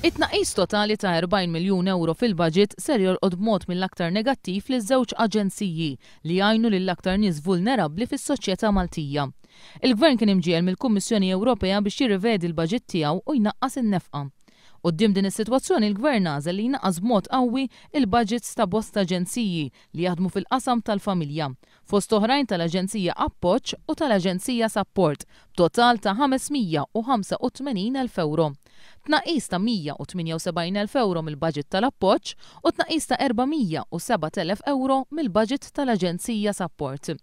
It-tnaqqis totali ta' 40 miljun ewro fil-baġit ser jolqot b'mod mill-aktar negattiv liż-żewġ aġenziji li jgħinu lill-aktar nies vulnerabbli fis-soċjetà Maltija. Il-Gvern kien imġiegħel mill-Kummissjoni Ewropea biex jirrivedi l-baġit tiegħu u jnaqqas in-nefqa. Quddiem din is-sitwazzjoni l-Gvern għażel li jnaqqas b'mod qawwi l-baġits ta' bosta aġenziji li jaħdmu fil-qasam tal-familja, fost oħrajn tal-Aġenzija Appoġġ u tal-Aġenzija Sapport, b'total ta' 585 elf ewro. Tnaqqis ta' 178 elf ewro mill-baġit tal-Appoġġ u tnaqqis ta' 407 elef ewro mill-baġit tal-Aġenzija Sapport.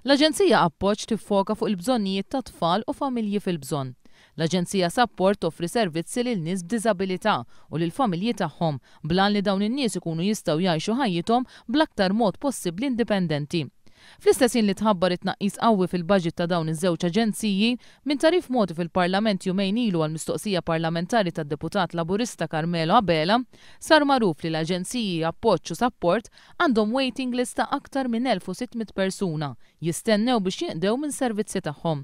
L-Aġenzija Appoġġ tiffoka fuq il-bżonnijiet ta' tfal u familji fil-bżonn. L-Aġenzija Sapport toffri servizzi lil nies b'diżabilità u lill-familji tagħhom bl-għan li dawn in-nies ikunu jistgħu jgħixu ħajjithom bl-aktar mod possibbli indipendenti. Fl-istess ħin li tħabbar it-tnaqqis qawwi fil-baġit ta' dawn iż-żewġ aġenziji, minn tagħrif mogħti fil-Parlament jumejn ilu għal mistoqsija parlamentari tad-Deputat Laburista Carmelo Abela, sar magħruf li l-aġenziji Appoġġ u Sapport għandhom waiting list ta' aktar minn 1,600 persuna jistennew biex jinqdew minn servizzi tagħhom.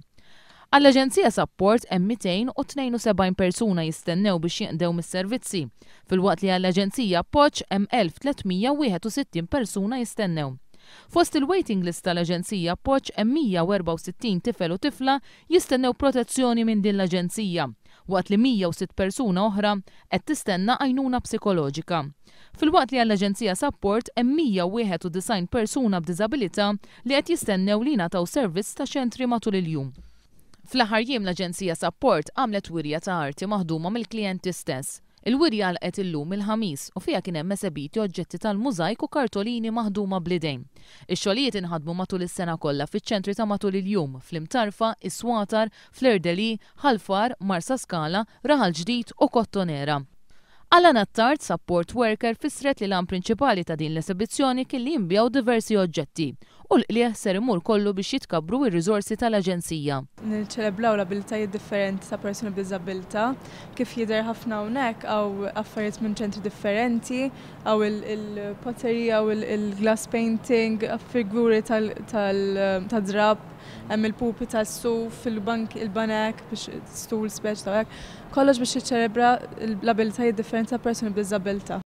Għall-Aġenzija Sapport hemm 272 persuna jistennew biex jinqdew mis-servizzi, filwaqt li għall-Aġenzija Appoġġ hemm 1,361 persuna jistennew. Fost il-waiting list tal-Aġenzija Appoġġ hemm 164 tifel u tifla jistennew protezzjoni minn din l-aġenzija, waqt li 106 persuna oħra qed tistenna għajnuna psikoloġika. Filwaqt li għall-Aġenzija Sapport hemm 191 persuna b'diżabilità li qed jistennew li jingħataw servizz ta' ċentri matul il-jum. Fl-aħħar jiem l-Aġenzija Sapport għamlet wirja ta' arti maħduma mill-klijenti stess. Il-wirja għalqet illum il-Ħamis u fiha kien hemm esebiti oġġetti tal-mużajk u kartolini maħduma bl-idejn. Ix-xogħlijiet inħadmu matul is-sena kollha fiċ-ċentri ta' matul il-jum, fl-Imtarfa, is-Swatar, Fleur de Lys, Ħal Far, Marsaskala, Raħal Ġdid u Kottonera. Alana Attard, support worker, fissret li l-għan prinċipali ta' din l-esebizzjoni kien li jinbiegħu diversi oġġetti u l-qligħ ser imur kollu biex jitkabbru r-riżorsi tal-aġenzija. Niċċelebraw l-abilitajiet differenti ta' persuni b'diżabilità. Kif jidher ħafna hawnhekk hawn affarijiet minn ċentri differenti, hawn il-pottery, hawn il-glass painting, figuri tad-drapp, hemm il-pupi tas-suf, il-bank, il-banek biex stool speċi ta' hekk. Kollox biex jiċċelebra l-abilitajiet differenti ta' persuni b'diżabilità.